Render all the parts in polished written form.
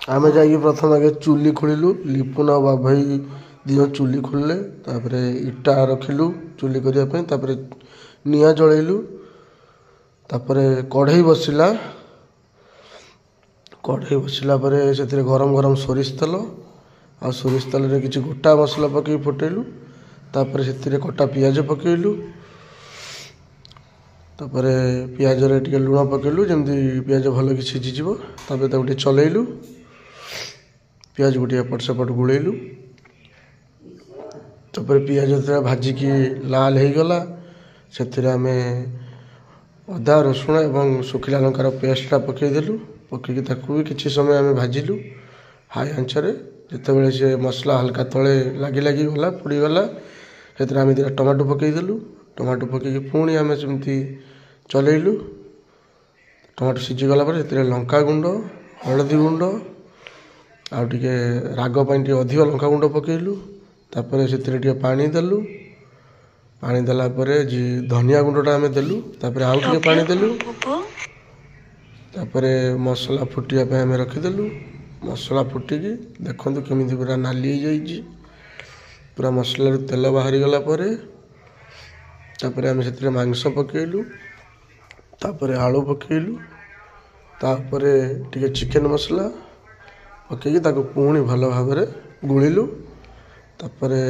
ଆମେ ଯାଇକି ପ୍ରଥମେ ଆଗେ ଚୁଲି ଖୋଳିଲୁ। ଲିପୁନ ଆଉ ବାବୁ ଭାଇ ଦୁଇ ଜଣ ଚୁଲି ଖୋଳିଲେ। ତାପରେ ଇଟା ରଖିଲୁ ଚୁଲି କରିବା ପାଇଁ। ତାପରେ ନିଆଁ ଜଳେଇଲୁ। ତାପରେ କଢ଼େଇ ବସିଲା। କଢ଼େଇ ବସିଲା ପରେ ସେଥିରେ ଗରମ ଗରମ ସୋରିଷ ତେଲ ଆଉ ସୋରିଷ ତେଲରେ କିଛି ଗୋଟା ମସଲା ପକାଇକି ଫୁଟେଇଲୁ। ତାପରେ ସେଥିରେ କଟା ପିଆଜ ପକାଇଲୁ। ତାପରେ ପିଆଜରେ ଟିକେ ଲୁଣ ପକାଇଲୁ, ଯେମିତି ପିଆଜ ଭଲକି ସିଝିଯିବ। ତାପରେ ତାକୁ ଟିକେ ଚଲେଇଲୁ, ପିଆଜକୁ ଟିକେ ଏପଟ ସେପଟ ଗୋଳେଇଲୁ। ତାପରେ ପିଆଜ ଯେତେବେଳେ ଭାଜିକି ଲାଲ ହେଇଗଲା, ସେଥିରେ ଆମେ ଅଦା, ରସୁଣ ଏବଂ ଶୁଖିଲା ଲଙ୍କାର ପେଷ୍ଟଟା ପକାଇଦେଲୁ। ପକାଇକି ତାକୁ ବି କିଛି ସମୟ ଆମେ ଭାଜିଲୁ ହାଇ ଆଞ୍ଚରେ। ଯେତେବେଳେ ସେ ମସଲା ହାଲକା ତଳେ ଲାଗି ଲାଗି ଗଲା, ପୋଡ଼ିଗଲା, ସେଥିରେ ଆମେ ଦୁଇଟା ଟମାଟୋ ପକାଇଦେଲୁ। ଟମାଟୋ ପକାଇକି ପୁଣି ଆମେ ସେମିତି ଚଲେଇଲୁ। ଟମାଟୋ ସିଝିଗଲା ପରେ ସେଥିରେ ଲଙ୍କା ଗୁଣ୍ଡ, ହଳଦୀ ଗୁଣ୍ଡ ଆଉ ଟିକେ ରାଗ ପାଇଁ ଟିକେ ଅଧିକ ଲଙ୍କା ଗୁଣ୍ଡ ପକାଇଲୁ। ତାପରେ ସେଥିରେ ଟିକେ ପାଣି ଦେଲୁ। ପାଣି ଦେଲା ପରେ ଧନିଆ ଗୁଣ୍ଡଟା ଆମେ ଦେଲୁ। ତାପରେ ଆଉ ଟିକେ ପାଣି ଦେଲୁ। ତାପରେ ମସଲା ଫୁଟିବା ପାଇଁ ଆମେ ରଖିଦେଲୁ। ମସଲା ଫୁଟିକି ଦେଖନ୍ତୁ କେମିତି ପୁରା ନାଲି ହେଇଯାଇଛି। ପୁରା ମସଲାରୁ ତେଲ ବାହାରିଗଲା ପରେ ତାପରେ ଆମେ ସେଥିରେ ମାଂସ ପକାଇଲୁ। ତାପରେ ଆଳୁ ପକାଇଲୁ। ତାପରେ ଟିକେ ଚିକେନ୍ ମସଲା ପକାଇକି ତାକୁ ପୁଣି ଭଲ ଭାବରେ ଗୋଳିଲୁ। ତାପରେ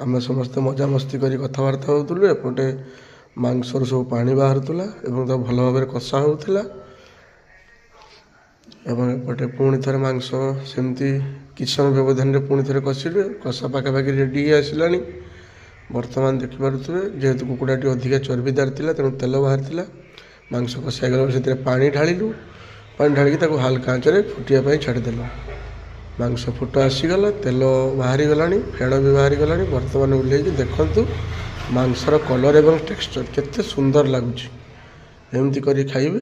ଆମେ ସମସ୍ତେ ମଜାମସ୍ତି କରି କଥାବାର୍ତ୍ତା ହେଉଥିଲୁ। ଏପଟେ ମାଂସରୁ ସବୁ ପାଣି ବାହାରୁଥିଲା ଏବଂ ତାକୁ ଭଲ ଭାବରେ କଷା ହେଉଥିଲା। ଏବଂ ଏପଟେ ପୁଣି ଥରେ ମାଂସ ସେମିତି କିଛି ସମୟ ବ୍ୟବଧାନରେ ପୁଣି ଥରେ କଷିଲୁ। କଷା ପାଖାପାଖି ରେଡ଼ି ହେଇ ଆସିଲାଣି ବର୍ତ୍ତମାନ ଦେଖିପାରୁଥିବେ। ଯେହେତୁ କୁକୁଡ଼ାଟି ଅଧିକା ଚର୍ବିଦାର ଥିଲା, ତେଣୁ ତେଲ ବାହାରିଥିଲା। ମାଂସ କଷା ହେଇଗଲା ପରେ ସେଥିରେ ପାଣି ଢାଳିଲୁ। ପାଣି ଢାଳିକି ତାକୁ ହାଲକା ଆଞ୍ଚରେ ଫୁଟିବା ପାଇଁ ଛାଡ଼ିଦେଲୁ। ମାଂସ ଫୁଟ ଆସିଗଲା, ତେଲ ବାହାରିଗଲାଣି, ଫେଣ ବି ବାହାରିଗଲାଣି। ବର୍ତ୍ତମାନ ଓହ୍ଲେଇକି ଦେଖନ୍ତୁ ମାଂସର କଲର୍ ଏବଂ ଟେକ୍ସଚର୍ କେତେ ସୁନ୍ଦର ଲାଗୁଛି। ଏମିତି କରି ଖାଇବେ।